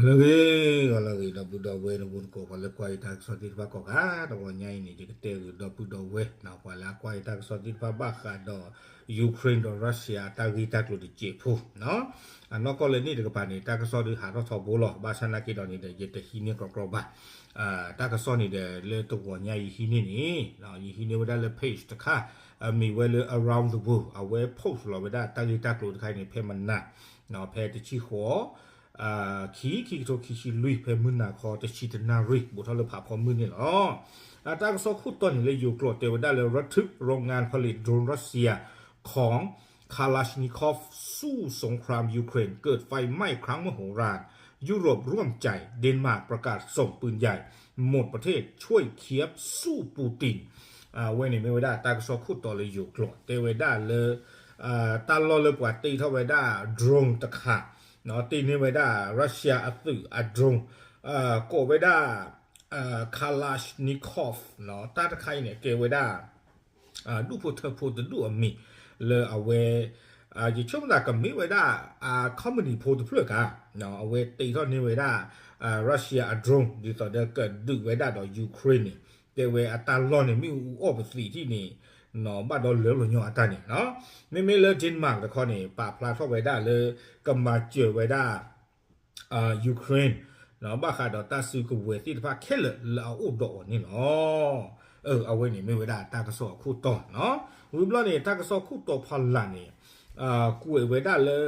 လၢအဂ့ၤ ဂီၤလၢအဂ့ၤ ဒီပုၢ်ဒီဝဲၢ် နဂီၢ်တကိး ပှၤလၢကွၢ်ယတၢ်ကစီၣ်သ့ၣ်တဖၣ်ကိးဂၤ, တဂီၤညါအံၤန့ၣ် ယကတဲဂ့ၤဒီပုၢ်ဒီဝဲၢ် ပှၤလၢအကွၢ်ယတၢ်ကစီၣ်သ့ၣ်တဖၣ်ဘၣ်ဃးဒီး Ukraine ဒီး Russia အတၢ်ဂ့ၢ်တၢ်ကျိၤတစဲးဖိ အနီၢ်ကီၢ်လၢန့ၣ်တကပၤန့ၣ် တၢ်ကစီၣ်ဒုးဟးထီၣ်ထီဘိလီၤ. ဘၣ်ဆၣ်နာ်က့ဒီးန့ၣ်ဒီး ယတဟံးန့ၢ်ကြီကြီဘၣ်. တၢ်ကစီၣ်န့ၣ်ဒီး လၢတဂီၤညါယဟံးန့ၢ်န့ၣ် ယဟံးန့ၢ်ဝဲဒၣ်လၢ page တခါ အမ့ၢ်ဝဲလၢ Around the World အဝဲ post လီၤဝဲဒၣ်တၢ်ဂ့ၢ်တၢ်ကျိၤတခါအံၤန့ၣ် ဖဲမနၤ ဖဲတဆံဃိး ခံ ခံကထိခံဆံလွံၢ် ဖဲမုၢ်နၤခီ တဆံတနၣ်ရံၣ် ဘူးထီၣ်လၢဖးဖီမုၢ်န့ၣ်လီၤ. အတၢ်ကစီၣ်ခိၣ်တီန့ၣ်လၢယိၤကျိာ်တဲဝဲဒၣ်လၢ ระทึกโรงงานผลิตโดรนรัสเซียของ คาลาชนิคอฟ สู้สงครามยูเครน เกิดไฟไหม้ครั้งมโหฬาร ยุโรปร่วมใจ เดนมาร์กประกาศส่งปืนใหญ่ หมดประเทศ ช่วยเคียฟสู้ปูติน အဝဲန့ၣ်မ့ၢ်ဝဲဒၣ်တၢ်ကစီၣ်ခိၣ်တီလၢယိၤကျိာ် တဲဝဲဒၣ်လၢ တၢ်လီၢ်လၢပှၤတ့ထီၣ်ဝဲဒၣ် drone တခါ တ့န့ၢ်ဝဲဒၣ် Russia အသုးအ drone ကိးဝဲဒၣ် Kalashnikov တၢ်တခါအံၤန့ၣ် ကဲဝဲဒၣ် ဒူၣ်ဖိထၢဖိတဒူၣ်အမံၤ လၢအဝဲ ယဆိကမိၣ်သးကမ့ၢ်ဝဲဒၣ် company ဖိတဖျၢၣ်ကါ အဝဲတ့ထီၣ်န့ၢ်ဝဲဒၣ် Russia အ drone ဒ်သိးဒီးကဒုးဝဲဒၣ်ဒီး Ukraine န့ၣ် တဲဝဲအတၢ်လီၢ်န့ၣ် မ့ၣ်အူအူအီၣ်ပသံးထံၣ်န့ၣ် ဘၣ်ဒီးလၢလီၤညီအတၢ်န့ၣ်လီၤ. မ့မ့ၢ်လၢ Denmark တခီန့ၣ် ပာ်ဖျါထီၣ်ဝဲဒၣ်လၢ ကမၤစၢၤဝဲဒၣ် Ukraine ဘၣ်ဃးဒီးတၢ်စုကဝဲၤသ့ၣ်တဖၣ်ခဲလၢာ်လၢအအိၣ်ဒီးအီၤန့ၣ်လီၤ. အဝဲန့ၣ်မ့ၢ်ဝဲဒၣ်တၢ်ကစီၣ်အခိၣ်တီ ဝံၤဘျီန့ၣ် တၢ်ကစီၣ်ခိၣ်တီဖီလာ်န့ၣ် ကွဲးဝဲဒၣ်လၢ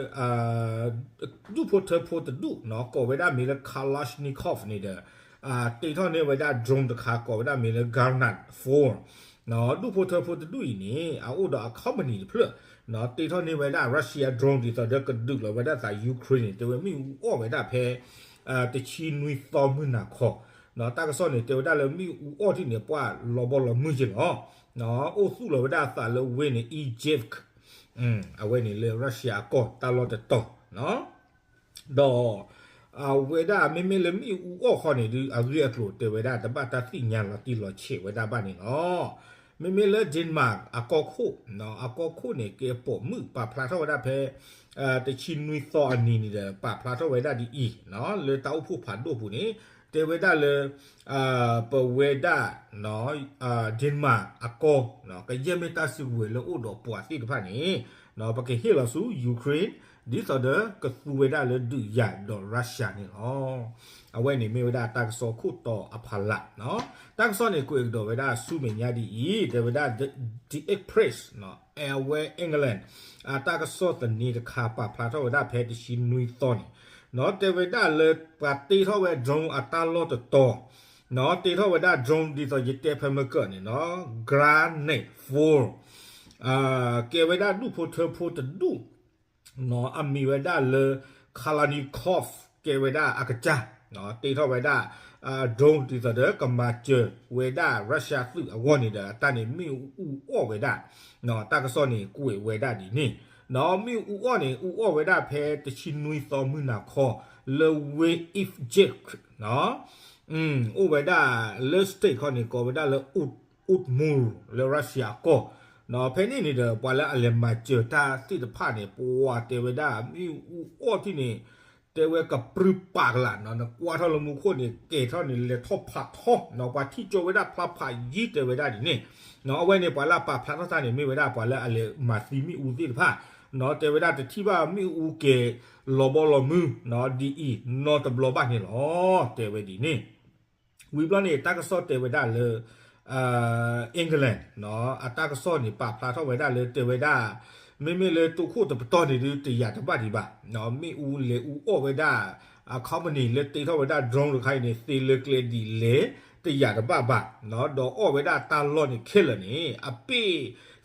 ဒူၣ်ဖိထၢဖိတဒူၣ် ကိးဝဲဒၣ်မ့ၢ်လၢ Kalashnikov န့ၣ်ဒီး တ့ထီၣ်န့ၢ်ဝဲဒၣ် drone တခါ ကိးဝဲဒၣ်မ့ၢ်လၢ Granat four ဒူၣ်ဖိထၢဖိတဒူၣ်အံၤန့ၣ် အအိၣ်ဒီးအ company တဖျၢၣ် တ့ထီၣ်န့ၢ်ဝဲဒၣ် Russia drone ဒ်သိးဒီးကဒုးလီၤဝဲဒၣ်သး Ukraine န့ၣ် တဲဝဲမ့ၣ်အူအီၣ်ဝဲဒၣ်ဖဲ တဆံနွံသီမုၢ်နၤခီ တၢ်ကစီၣ်န့ၣ် တဲဝဲဒၣ်လၢမ့ၣ်အူအီၣ်ထံၣ်န့ၣ် ပှၢ်လီၤဘီလီၤမုၢ်က့လီၤ. အိၣ်သူၣ်လီၤဝဲဒၣ်အသးလၢဝ့ၢ်န့ၣ် Ijevsk အဝဲန့ၣ်လၢ Russia အကီၢ်တၢ်လီၢ်တတီၤ ဒီး အဝဲဒၣ်မ့မ့ၢ်လၢမ့ၣ်အူအီၣ်ခီန့ၣ်ဒုး အဂ့ၢ်အကျိၤတဲဝဲဒၣ် တဘၣ်တၢ်သ့ၣ်ညါလီၤတံၢ်လီၤဆဲးဝဲဒၣ်ဘၣ်န့ၣ်လီၤ. မ့မ့ၢ်လၢ Denmark အကီၢ်ခိၣ် အကီၢ်ခိၣ်န့ၣ် ကဲပိာ်မုၣ်ပာ်ဖျါထီၣ်ဝဲဒၣ်ဖဲ တဆံနွံသီအနံၤန့ၣ်ဒီး ပာ်ဖျါထီၣ်ဝဲဒၣ်ဒ်အံၤ လၢတၢ်အိၣ်ဖှိၣ်ဖးဒိၣ်ပူၤန့ၣ် တဲဝဲဒၣ်လၢ ပဝဲဒၣ် Denmark အကီၢ် ကယဲၢ်မ့ၢ်တၢ်စုကဝဲၤလၢအိၣ်ဒီးပှၤသ့ၣ်တဖၣ်န့ၣ် ပကဟ့ၣ်လီၤဆူ Ukraine ဒ်သိးဒီးကသူဝဲဒၣ်လၢဒုးယၤဒီး Russia န့ၣ်လီၤ. အဝဲန့ၣ်မ့ၢ်ဝဲဒၣ်တၢ်ကစီၣ်ခိၣ်တီအဖီလာ် တၢ်ကစီၣ်န့ၣ်ကွဲးကဒီးဝဲဒၣ်ဆူမဲာ်ညါဒ်အံၤ တဲဝဲဒၣ် The Express အဝဲ England အတၢ်ကစီၣ်သန့တခါပာ်ဖျါထီၣ်ဝဲဒၣ်ဖဲတဆံနွံသီန့ၣ် တဲဝဲဒၣ်လၢပှၤတ့ထီၣ်ဝဲ drone အတၢ်လီၢ်တတီၤ တ့ထီၣ်ဝဲဒၣ် drone ဒ်သိးယတဲဖဲမ့ၢ်ကၢၣ်န့ၣ် Granat four ကဲဝဲဒၣ်ဒူၣ်ဖိထၢဖိတဒူၣ် အမံၤဝဲဒၣ်လၢ Kalashnikov ကဲဝဲဒၣ်အကစၢ် တ့ထီၣ်ဝဲဒၣ် drone ဒ်သိးဒီးကမၤစၢၤဝဲဒၣ် Russia သုးအဂီၢ်န့ၣ်ဒီး အတၢ်န့ၣ်မ့ၣ်အူအူအီၣ်ဝဲဒၣ် တၢ်ကစီၣ်န့ၣ်ကွဲးဝဲဒၣ်ဒ်န့ၣ် ဒီးမ့ၣ်အူအီၣ်န့ၣ် အူအီၣ်ဝဲဒၣ်ဖဲတဆံနွံသီမုၢ်နၤခီ လၢဝ့ၢ် Ijevsk အိၣ်ဝဲဒၣ်လၢ state ခီန့ၣ် ကိးဝဲဒၣ်လၢ Udmurtia လၢ Russia အကီၢ် ဖဲန့ၣ်န့ၣ်ဒီး ပှၤလၢအလဲၤမၤစၢၤတၢ်သ့ၣ်တဖၣ်န့ၣ် ပှၤတဲဝဲဒၣ်မ့ၣ်အူအီၣ်ထံၣ်န့ၣ် တဲဝဲကပြုၢ်ပာ်ကလာ် နကွၢ်ထီၣ်လၢမူခိၣ်န့ၣ် ကဲၤထီၣ်န့ၣ် လဲၤထီၣ်ဖးထီ ပှၤထံၣ်ကၠိဝဲဒၣ်ဖျါဖးယံၤတဲဝဲဒၣ်ဒ်န့ၣ် အဝဲန့ၣ် ပှၤလၢအပာ်ဖျါထီၣ်တၢ်န့ၣ် မ့ၢ်ဝဲဒၣ်ပှၤလၢအလဲၤမၤသံမ့ၣ်အူသ့ၣ်တဖၣ် တဲဝဲဒၣ်တထံၣ်ဘၣ်မ့ၣ်အူကဲၤလီၤဘီလီၤမုၢ် ဒ်အံၤ နီတဘျီဘၣ်န့ၣ်လီၤ တဲဝဲဒ်န့ၣ် ဝံၤဘျီန့ၣ် တၢ်ကစီၣ်တဲဝဲဒၣ်လၢ England အတၢ်ကစီၣ်န့ၣ် ပာ်ဖျါထီၣ်ဝဲဒၣ်လၢတဲဝဲဒၣ် မ့မ့ၢ်လၢတိခိၣ်တပတီၢ်န့ၣ်ဒုးတယာ်တဘၣ်ဒံးဘၣ် မ့ၣ်အူလဲၤအူအီၣ်ဝဲဒၣ် အ company လၢတ့ထီၣ်ဝဲဒၣ် drone တခါအံၤန့ၣ် သ့လၢကျဲဒ်လဲၣ်တယာ်တဘၣ်ဘၣ် ဒီးအီၣ်ဝဲဒၣ်တၢ်လီၢ်န့ၣ်ခဲလၢာ်န့ၣ် အပ့ၢ်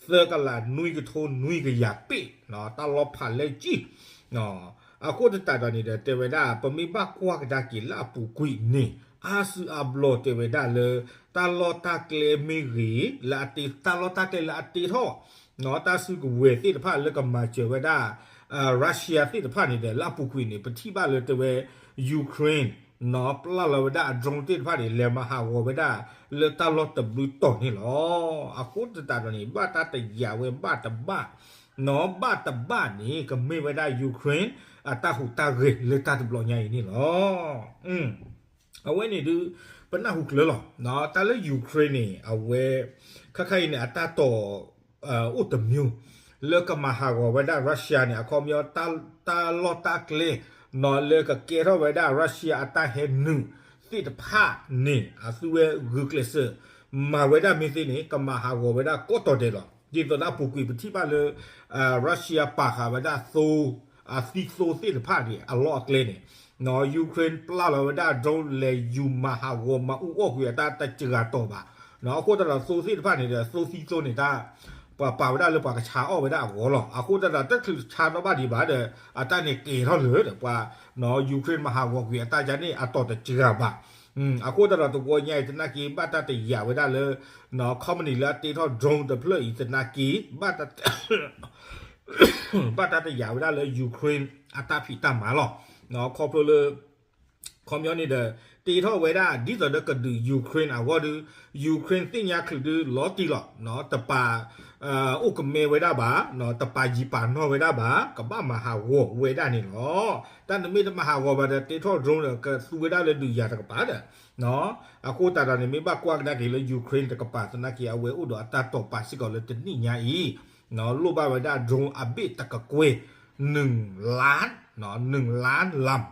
သၢကလးနွံကထိနွံကယၤပ့ၢ် တၢ်လီၢ်ဖးလဲကံၢ် အဃိသတးဒီးန့ၣ်ဒီး တဲဝဲဒၣ် ပမ့ၢ်ဘၣ်ကွၢ်ကဒါက့ၤလၢအပူၤကွံာ်န့ၣ် အါစုအါဘျီတဲဝဲဒၣ်လၢ တၢ်လီၢ်တၢ်ကျဲမ့ၢ်ဂ့ၤ လၢအတ့ တၢ်လီၢ်တၢ်ကျဲလၢအတ့ထီၣ် တၢ်စုကဝဲၤသ့ၣ်တဖၣ်လၢကမၤစၢၤဝဲဒၣ် Russia သ့ၣ်တဖၣ်န့ၣ်ဒီး လၢအပူၤကွံာ်န့ၣ် ပထံၣ်ဘၣ်လၢတဲဝဲ Ukraine ပျၢ်လီၤဝဲဒၣ်အ drone သ့ၣ်တဖၣ်န့ၣ် လဲၤမၤဟးဂီၤဝဲဒၣ် လၢတၢ်လီၢ်တဘျုးတီၤန့ၣ်လီၤ. အဃိသတးဒီးန့ၣ် ဘၣ်တၢ်တယာ်ဝဲဘၣ်တဘၣ် နီၢ်ဘၣ်တဘၣ်န့ၣ် ကမ့ၢ်ဝဲဒၣ် Ukraine အတၢ်ဟူးတၢ်ဂဲၤလၢတၢ်တဘျီညါအံၤန့ၣ်လီၤ. အဝဲန့ၣ်ဒုး ပနၢ်ဟူကျၢၤလီၤ. တၢ်လၢ Ukraine န့ၣ် အဝဲ ခါခါအံၤန့ၣ် အတၢ်တိာ် အိၣ်တမျိုး လၢကမၤဟးဂီၤဝဲဒၣ် Russia န့ၣ် အခီပညီ တၢ်လီၢ်တၢ်ကျဲ နီၢ်လၢကကဲထီၣ်ဝဲဒၣ် Russia အတၢ်ဟဲနုာ်သ့ၣ်တဖၣ်န့ၣ် အသုဝဲဂုာ်ကျဲးစၢး မၤဝဲဒၣ်မ့ၢ်သ့န့ၣ် ကမၤဟးဂီၤဝဲဒၣ်ကိးတီၤဒဲးလီၤ. ဒ်သိးလၢအပူၤကွံာ်ပထံၣ်ဘၣ်လၢ Russia ပာ်ဃာ်ဝဲဒၣ်သိ အသံသိသ့ၣ်တဖၣ်န့ၣ် အလီၢ်အကျဲန့ၣ် Ukraine ပျၢ်လီၤဝဲဒၣ် drone လဲၤယူၤမၤဟးဂီၤမၤအူအီၣ်ကွံာ်အတၢ်တစှၤတီၤဘၣ်. အဃိသတးဒီးသိသ့ၣ်တဖၣ်န့ၣ်ဒီး သိသံသိန့ၣ် တၢ် ပှၤပာ်ဝဲဒၣ်လၢပှၤကဆါအီၣ်ဝဲဒၣ်အဂီၢ်လီၤ. အဃိသတးဒီးတချုးဆါဒီးဘၣ်ဒံးဘၣ်ဒီး အတၢ်န့ၣ်ကဲၤထီၣ်လၢာ်ဒီးပှၤ Ukraine မၤဟးဂီၤကွံာ်အတၢ်ယါန့ၣ် အတီၤတစှၤဘၣ်. အဃိသတးဒီးတဝီညါအံၤသနာ်က့ ဘၣ်တၢ်တယာ်ဝဲဒၣ်လၢ company လၢအတ့ထီၣ် drone တဖျၢၣ်အံၤသနာ်က့ ဘၣ် ဘၣ်တၢ်တယာ်ဝဲဒၣ်လၢ Ukraine အတၢ်ဖံးတၢ်မၤလီၤ. ခီဖျိလၢ ခီပညီန့ၣ်ဒီး တ့ထီၣ်ဝဲဒၣ်ဒ်သိးဒီးကဒုး Ukraine အဂီၢ်ဒီး Ukraine သ့ၣ်ညါချုးဒုးလီၤတံၢ်လီၤ. တပာ် အိၣ်ကမဲဝဲဒၣ်ဘၣ်, တပာ်ယံၤပာ်နီၢ်ဝဲဒၣ်ဘၣ်, ကဘၣ်မၤဟးဂီၤဝဲဒၣ်န့ၣ်လီၤ. တၢ်နမ့ၢ်တမၤဟးဂီၤဘၣ်ဒီး တ့ထီၣ် drone ဒီး ကသူဝဲဒၣ်လၢဒုးယၤတကပၤဒီး အဃိသတးဒီးန့ၣ် မ့ၢ်ဘၣ်ကွၢ်ကဒါက့ၤလၢ Ukraine တကပၤသနာ်က့ အဝဲအိၣ်ဒီးအတၢ်တိာ်ပာ်စ့ၢ်ကီးလၢတနံၣ်ညါအံၤ လိၣ်ဘၣ်ဝဲဒၣ် drone အဘ့ၣ်တကကွဲၢ် နုၤလါ နုၤလါလၢ်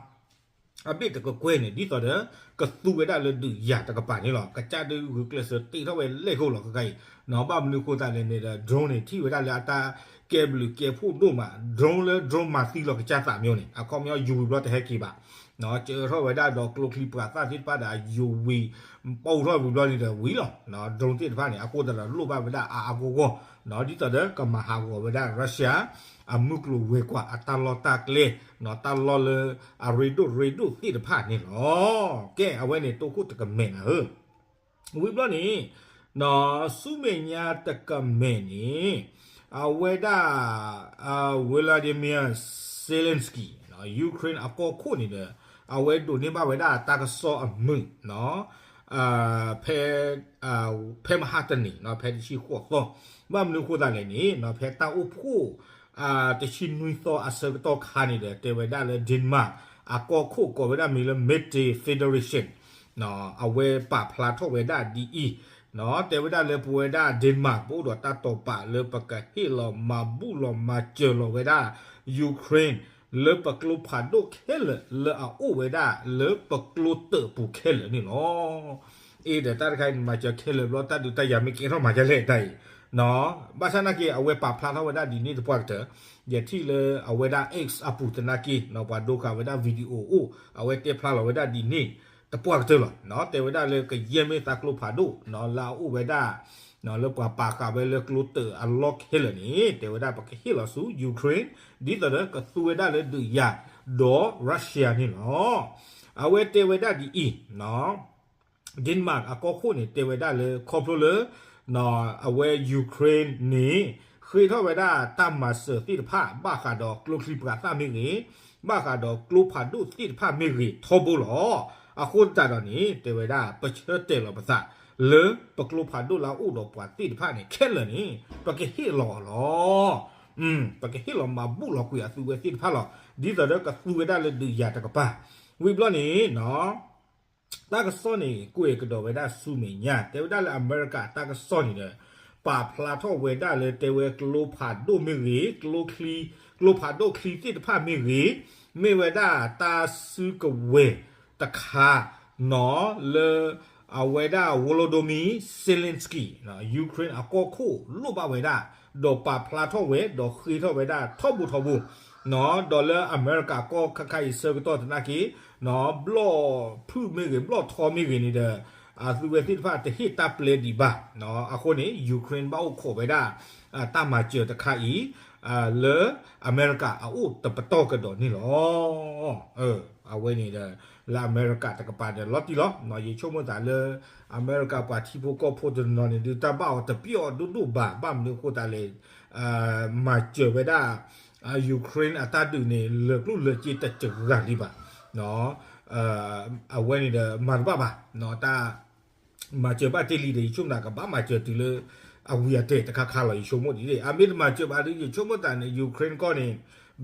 အဘ့ၣ်တကကွဲၢ်န့ၣ် ဒ်သိးဒီး ကသူဝဲဒၣ်လၢဒုးယၤတကပၤန့ၣ်လီၤ. ကစၢ်ဒုးဂုာ်ကျဲးစၢးတ့ထီၣ်ဝဲလဲၣ်ဃိလီၤ ခဲခါအံၤ ဘၣ်မနုၤဃိသတးလဲၣ်န့ၣ်ဒီး drone န့ၣ် ထံၣ်ဝဲဒၣ်လၢအတၢ်ကဲဘျုးကဲဖှိၣ်ဒိၣ်မး, drone လၢ drone မၤသံလီၤကစၢ်သးမ့ၢ်န့ၣ် အခီပညီယူၤဝံၤဘျီတဟဲက့ၤဘၣ် ကၢထီၣ်ဝဲဒၣ်ဒီးကျိချံပှၤသၣ်သ့ၣ်တဖၣ်ဒီးအယူၤဝံၤ ပီထီၣ်ဝံၤဘျီန့ၣ်ဒီးဝံၤလီၤ. drone သ့ၣ်တဖၣ်န့ၣ် အဃိသတးဒီးလိၣ်ဘၣ်ဝဲဒၣ်အါအါဂီၢ်ဂီၢ် ဒ်သိးဒီးကမၤဟးဂီၤဝဲဒၣ် Russia အမုၢ်ကျိၤဝဲၤကွာ်အတၢ်လီၢ်တၢ်ကျဲ တၢ်လီၢ်လၢအရ့ဒိၣ်ရ့ဒိၣ်သ့ၣ်တဖၣ်န့ၣ်လီၤ. ကဲ အဝဲန့ၣ်တိခိၣ်တကမဲာ်နၤဧၢ ဝံၤဘျီန့ၣ် ဆူမဲာ်ညါတကမဲာ်န့ၣ် အဝဲဒၣ် Volodymyr Zelensky Ukraine အကီၢ်ခိၣ်န့ၣ်ဒီး အဝဲဒိးန့ၢ်ဘၣ်ဝဲဒၣ်တၢ်ကစီၣ်အမုာ် ဖဲ ဖဲမဟါတနံၤ ဖဲတဆံဃိးသီ ဘၣ်မနုၤဃိသတးလဲၣ်န့ၣ် ဖဲတၢ်အိၣ်ဖှိၣ် တဆံနွံသီအဆၢကတီၢ်ခါန့ၣ်ဒီး တဲဝဲဒၣ်လၢ Denmark အကီၢ်ခိၣ်ကိးဝဲဒၣ်မံၤလၢ Mette Frederiksen အဝဲပာ်ဖျါထီၣ်ဝဲဒၣ်ဒ်အံၤ တဲဝဲဒၣ်လၢပဝဲဒၣ် Denmark ပအိၣ်ဒီးတၢ်တိာ်ပာ်လၢပကဟ့ၣ်လီၤမၤဘူၣ်လီၤမၤစၢၤလီၤဝဲဒၣ် Ukraine လၢပကျိဖးဒိၣ်ခဲလၢာ်လၢအအိၣ်ဝဲဒၣ်လၢပကျိတၢၣ်ပူၤခဲလၢာ်န့ၣ်လီၤ. အ့ဒီးတၢ်တခါအံၤမၤစၢၤခဲလၢာ်ဘျီ တၢ်ဒုးတၢ်ယၤမ့ၢ်ကဲထီၣ်မၤဒ်လဲၣ်တၢ်အံၤ ဘၣ်ဆၣ်နာ်က့ အဝဲပာ်ဖျါထီၣ်ဝဲဒၣ်ဒ်န့ၣ်တပှၢ်ကတၢၢ် ယထံၣ်လၢအဝဲဒၣ် X အပူၤသနာ်က့ ပှၤဒိဃာ်ဝဲဒၣ် video အိၣ် အဝဲတဲဖျါလီၤဝဲဒၣ်ဒ်န့ၣ် တပှၢ်ကတၢၢ်လီၤ. တဲဝဲဒၣ်လၢကယဲၢ်မ့ၢ်သးကျိဖးဒိၣ် လၢအအိၣ်ဝဲဒၣ် လၢပှၤပာ်ဃာ်ဝဲလၢကျိတၢၣ်အလီၢ်ခဲလၢာ်န့ၣ် တဲဝဲဒၣ်ပကဟ့ၣ်လီၤဆူ Ukraine ဒ်သိးဒီးကသူဝဲဒၣ်လၢဒုးယၤ ဒီး Russia န့ၣ်လီၤ. အဝဲတဲဝဲဒၣ်ဒ်အံၤ Denmark အကီၢ်ခိၣ်န့ၣ် တဲဝဲဒၣ်လၢခီဖျိလၢ အဝဲ Ukraine န့ၣ် ဃ့ထီၣ်ဝဲဒၣ်တၢ်မၤစၢၤသ့ၣ်တဖၣ် ဘၣ်ဃးဒီးကျိချံပှၤသၣ်မ့ၢ်ဂ့ၤ, ဘၣ်ဃးဒီးကျိဖးဒိၣ်သ့ၣ်တဖၣ်မ့ၢ်ဂ့ၤ ထီဘိလီၤ. အဃိသတးဒီးန့ၣ် တဲဝဲဒၣ် ပဆၢတဲာ်လီၤပသး လၢပကျိဖးဒိၣ်လၢအအိၣ်ဒီးပှၤသ့ၣ်တဖၣ်န့ၣ် ခဲလၢာ်န့ၣ် ပကဟ့ၣ်လီၤအီၤလီၤ. ပကဟ့ၣ်လီၤမၤဘူၣ်လီၤကွံာ်အသုဝဲသ့ၣ်တဖၣ်လီၤ. ဒ်သိးဒီးကသူဝဲဒၣ်လၢဒုးယၤတကပၤ ဝံၤဘျီန့ၣ် တၢ်ကစီၣ်န့ၣ် ကွဲးကဒီးဝဲဒၣ်ဆူမဲာ်ညါ တဲဝဲဒၣ်လၢအမဲရကၤတၢ်ကစီၣ်န့ၣ်ဒီး ပာ်ဖျါထီၣ်ဝဲဒၣ်လၢတဲဝဲကျိဖးဒိၣ်မ့ၢ်ဂ့ၤ, ကျိချံ, ကျိဖးဒိၣ်ချံသ့ၣ်တဖၣ်မ့ၢ်ဂ့ၤ, မ့ၢ်ဝဲဒၣ်တၢ်စုကဝဲၤတခါ နီၢ်လၢ အဝဲဒၣ် Volodymyr Zelensky Ukraine အကီၢ်ခိၣ်လိၣ်ဘၣ်ဝဲဒၣ် ဒီးပာ်ဖျါထီၣ်ဝဲ ဒီးဃ့ထီၣ်ဝဲဒၣ်ထီဘိထီဘိ ဒီးလၢအမဲရကၤကီၢ်ခါခါအံၤဆၢကတီၢ်သနာ်က့ ဘျီၣ်ဖုၣ်မ့ၢ်ဂ့ၤ ဘျီၣ်ထီမ့ၢ်ဂ့ၤန့ၣ်ဒီး အသုဝဲသ့ၣ်တဖၣ်တဟ့ၣ်တၢ်ပျဲဒံးဘၣ်. အဃိန့ၣ် Ukraine ဘၣ်အိၣ်ခိးဝဲဒၣ် တၢ်မၤစၢၤတခါအံၤ လၢအမဲရကၤအအိၣ်တပတီၢ်ကဒီးန့ၣ်လီၤ. အဝဲန့ၣ်ဒီး လၢအမဲရကၤတကပၤဒီးလီၤတံၢ်လီၤ. ယဆိကမိၣ်သးလၢ အမဲရကၤပှၤထံဖိကီၢ်ဖိတနီၤန့ၣ် ဒုးတၢ်ဘၣ်အီၤတပျီၣ်ဒိၣ်ဒိၣ်ဘၣ် ဘၣ်မနုၤအဃိသတးလဲၣ် မၤစၢၤဝဲဒၣ် Ukraine အတၢ်ဒုးန့ၣ် လၢာ်ကျိၣ်လၢာ်စ့တစှၤလံဘၣ်. အဝဲန့ၣ်ဒီးမၤတဘၣ်ဘၣ် တၢ် မၤစၢၤဘၣ်တ့ၢ်လံဒီး ယဆိကမိၣ်သးကဘၣ်မၤစၢၤတုၤလၢ အဝံၤအတဲာ်တခါခါလီၤ ယဆိကမိၣ်ဒ်န့ၣ် အမ့ၢ်တမၤစၢၤဘၣ်ဒီး ယဆိကမိၣ်သးန့ၣ် Ukraine ကီၢ်န့ၣ်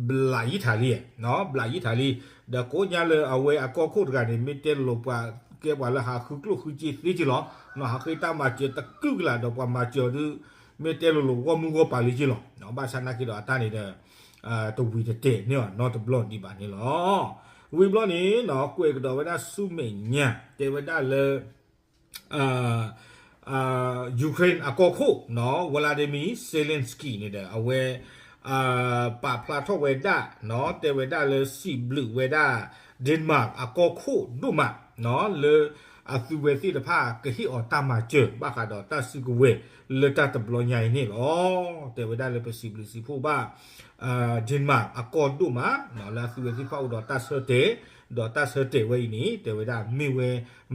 ဘျးယံာ်ထးလံ, ဘျးယံာ်ထးလံ, ဒီးကိးညါလၢအဝဲအကီၢ်ခိၣ်တဂၤန့ၣ် မ့ၢ်တဲလိၤလိၤပှၤကဲပှၤလၢဟးဃုကျိၣ်ဃုစ့သ့က့လီၤ, ဟးဃ့တၢ်မၤစၢၤတကုၢ်ကလာ်ဒီးပှၤမၤစၢၤဒုး မ့ၢ်တဲလိၤလိၤဂီၢ်မုၢ်ဂီၢ်ပၤလံက့လီၤ, ဘၣ်ဆၣ်နာ်က့ဒီးအတၢ်န့ၣ်ဒီး တဝံၤတတဲာ်န့ၢ်အီၤနီတဘျီဒံးဘၣ်န့ၣ်လီၤ. ဝံၤဘျီန့ၣ် ကွဲးကဒီးဝဲဒၣ်ဆူမဲာ်ညါ တဲဝဲဒၣ်လၢ Ukraine အကီၢ်ခိၣ် Volodymyr Zelensky န့ၣ်ဒီး အဝဲ ပာ်ဖျါထီၣ်ဝဲဒၣ် တဲဝဲဒၣ်လၢစံးဘျုးဝဲဒၣ် Denmark အကီၢ်ခိၣ်ဒိၣ်မး လၢအသုဝဲသ့ၣ်တဖၣ်ကဟ့ၣ်အီၤတၢ်မၤစၢၤ ဘၣ်ဃးဒီးတၢ်စုကဝဲၤလၢတၢ်တဘျီညါအံၤန့ၣ်လီၤ. တဲဝဲဒၣ်လၢပစံးဘျုးစံးဖှိၣ်ဘၣ် Denmark အကီၢ်ဒိၣ်မး လၢအသုဝဲသ့ၣ်တဖၣ်အိၣ်ဒီးတၢ်ဆၢတဲာ်, ဒီးတၢ်ဆၢတဲာ်ဝဲအံၤန့ၣ် တဲဝဲဒၣ်မ့ၢ်ဝဲ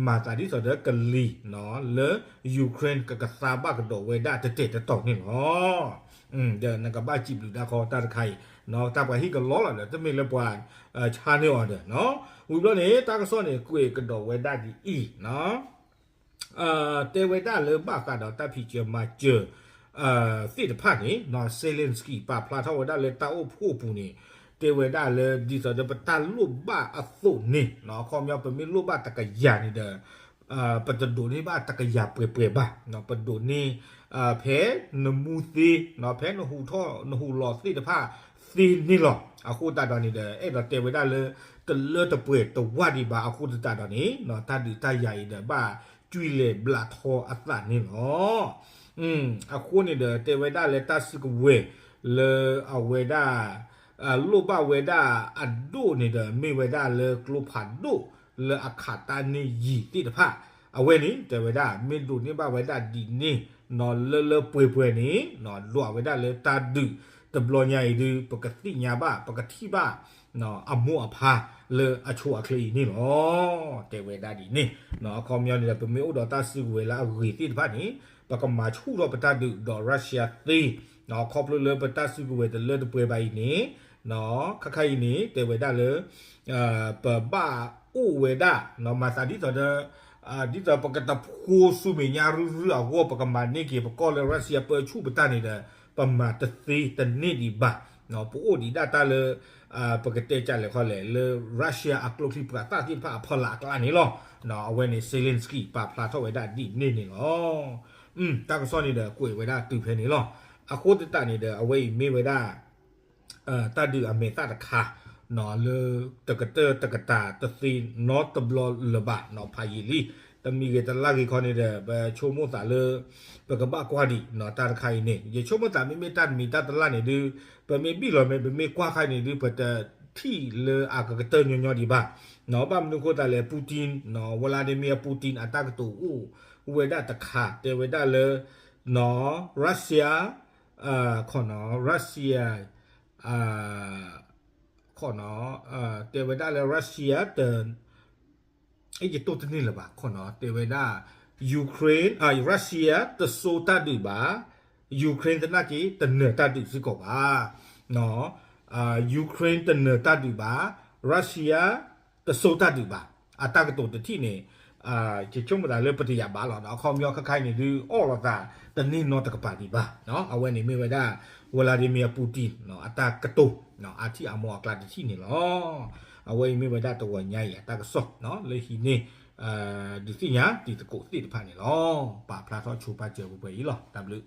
မၤသးဒ်သိးဒီးကလံၤ လၢ Ukraine ကကသါဘၣ်ကဒီးဝဲဒၣ်တတဲာ်တတီၤန့ၣ်လီၤ. ဒီးနကဘၣ်စံးဘျုးဒၣ်ခီတၢ်တခါအံၤ တၢ်ပှၤဟ့ၣ်ကလီလီၤဒီး တမ့ၢ်လၢပှၤဆါန့ၢ်အီၤဒီး ဝံၤဘျီန့ၣ် တၢ်ကစီၣ်န့ၣ် ကွဲးကဒီးဝဲဒၣ်ဒ်အံၤ တဲဝဲဒၣ်လၢဘၣ်ဃးဒီးတၢ်ဖံးစၢၤမၤစၢၤ သ့ၣ်တဖၣ်န့ၣ် Zelensky ပာ်ဖျါထီၣ်ဝဲဒၣ်လၢတၢ်အိၣ်ဖှိၣ်အပူၤန့ၣ် တဲဝဲဒၣ်လၢဒ်သိးဒီးပတၢ်လိၣ်ဘၣ်အသိးန့ၣ် အခီပညီပမ့ၢ်လိၣ်ဘၣ်တကယၤန့ၣ်ဒီး ပတဒိးန့ၢ်ဘၣ်တကယၤပှဲၤပှဲၤဘၣ်, ပဒိးန့ၢ် ဖဲနမူသ့ ဖဲနဟူးထီၣ်နဟူးလီၤသ့ၣ်တဖၣ်သ့န့ၣ်လီၤ. အဃိသတးဒီးန့ၣ်ဒီး အဲၣ်ဒိးတဲဝဲဒၣ်လၢ တလၢတပှဲၤတဝၢ်ဒံးဘၣ် အဃိသတးဒီးန့ၣ် တၢ်ဒုးတၢ်ယၤအံၤဒီးဘၣ်ကွံာ်လဲၤဘျးထီအသးန့ၣ်လီၤ. အဃိန့ၣ်ဒီး တဲဝဲဒၣ်လၢတၢ်စုကဝဲၤလၢအဝဲဒၣ် လိၣ်ဘၣ်ဝဲဒၣ်အဒိၣ်န့ၣ်ဒီး မ့ၢ်ဝဲဒၣ်လၢကျိဖးဒိၣ်လၢအခးတၢ်န့ၢ်ယံၤသ့ၣ်တဖၣ် အဝဲန့ၣ် တဲဝဲဒၣ် မ့ၢ်ဒိးန့ၢ်ဘၣ်ဝဲဒၣ်ဒ်န့ၣ် လၢလၢပှဲၤပှဲၤန့ၣ် ဒွးဝဲဒၣ်လၢတၢ်ဒုးတဘျီညါအံၤဒုး ပကသ့ၣ်ညါဘၣ် ပကထံၣ်ဘၣ် အမိၢ်အဖါလၢအဆိအချ့အံၤန့ၣ်လီၤ. တဲဝဲဒၣ်ဒ်န့ၣ် အခီပညီန့ၣ်ဒီး ပမ့ၢ်အိၣ်ဒီးတၢ်စုကဝဲၤလၢအဂ့ၤသ့ၣ်တဖၣ်န့ၣ် ပကမၤဆူၣ်ထီၣ်ပတၢ်ဒုးဒီး Russia သ့ ခီဖျိလၢပတၢ်စုကဝဲၤတလၢတပှဲၤဘၣ်အံၤန့ၣ် ခါခါအံၤန့ၣ် တဲဝဲဒၣ်လၢ ပဘၣ်အိၣ်ဝဲဒၣ် မၤသးဒ်သိးဒီး ဒ်သိးပကတဖိဆူမဲာ်ညါရုရုအဂီၢ် ပကမၤန့ၢ်က့ၤပကီၢ်လၢ Russia ပၢဆူၣ်ပတၢ်န့ၣ်ဒီး ပမၤတသ့တန့ၢ်ဒံးဘၣ်. ပအိၣ်ဒံးဒၣ်တၢ်လၢ ပကတဲကလဲာ်ခီလဲၣ် လၢ Russia အကျိချံပှၤသၣ်သ့ၣ်တဖၣ်အဖီလာ်အကျါန့ၣ်လီၤ. အဝဲန့ၣ် Zelensky ပာ်ဖျါထီၣ်ဝဲဒၣ်ဒ်န့ၣ်န့ၣ်လီၤ. တၢ်ကစီၣ်န့ၣ်ဒီးကွဲးဝဲဒၣ်တုၤဖဲန့ၣ်လီၤ. အဃိသတးန့ၣ်ဒီး အဝဲအံၤမ့ၢ်ဝဲဒၣ် တၢ်ဒုးအမဲာ်သၣ်တခါ လၢတကတၢၢ်တကတၢၢ်တသ့နီတဘျီလၢၤဘၣ် ဖးယံာ်လံ. တမံၤဂ့ၤတလါဂ့ၤခီန့ၣ်ဒီး ပဆိကမိၣ်သးလၢ ပကဘၣ်ကွၢ်ဒံး တၢ်တခါအံၤန့ၣ် ယဆိကမိၣ်သးမ့မ့ၢ်တၢ်တမံၤတၢ်တလါန့ၣ်ဒုး ပမ့ၢ်ဘံၣ်လီၤမ့ၢ် ပမ့ၢ်ကွၢ်ခါန့ၣ်ဒုး ပတထံၣ်လၢအကကတၢၢ်ညီညီဒံးဘၣ်. ဘၣ်မနုၤအဃိသတးလဲၣ် Putin ဝဲလၢဒ်မ့ၢ်အ Putin အတၢ်ကတိၤအိၣ်ဝဲဒၣ်တခါ တဲဝဲဒၣ်လၢ Russia ခီနီၤ Russia ခီနီၤ တဲဝဲဒၣ်လၢ Russia တ ယတိၢ်တန့ၢ်လၢၤဘၣ် ခီနီၤ တဲဝဲဒၣ် Ukraine Russia တစိတၢ်ဒုးဘၣ် Ukraine သနာ်က့ တနၢၤတၢ်ဒုးစ့ၢ်ကီးဘၣ် Ukraine တနၢၤတၢ်ဒုးဘၣ် Russia တစိတၢ်ဒုးဘၣ် အတၢ်ကတိၤတထံၣ်န့ၣ် ယဆိကမိၣ်သးလၢပတယာ်ဘၣ်လီၤ အခီပညီခါခါအံၤန့ၣ်ဒုး အီၣ်လီၤသးတန့ၢ်နီတကပၤဒံးဘၣ် အဝဲန့ၣ်မ့ၢ်ဝဲဒၣ် Vladimir Putin အတၢ်ကတိၤ အထံၣ်အမိၢ်အကျါတထံၣ်န့ၣ်လီၤ. အဝဲအံၤမ့ၢ်ဝဲဒၣ်တဂီၤညါအံၤအတၢ်ကစီၣ် လၢဟံးန့ၢ် ဒုးသ့ၣ်ညါတံၤသကိးသ့ၣ်တဖၣ်န့ၣ်လီၤ. ပာ်ဖျါထီၣ်ဆိပာ်စၢၤပှဲၤပှဲၤအံၤလီၤ. တၢ်ဘျုး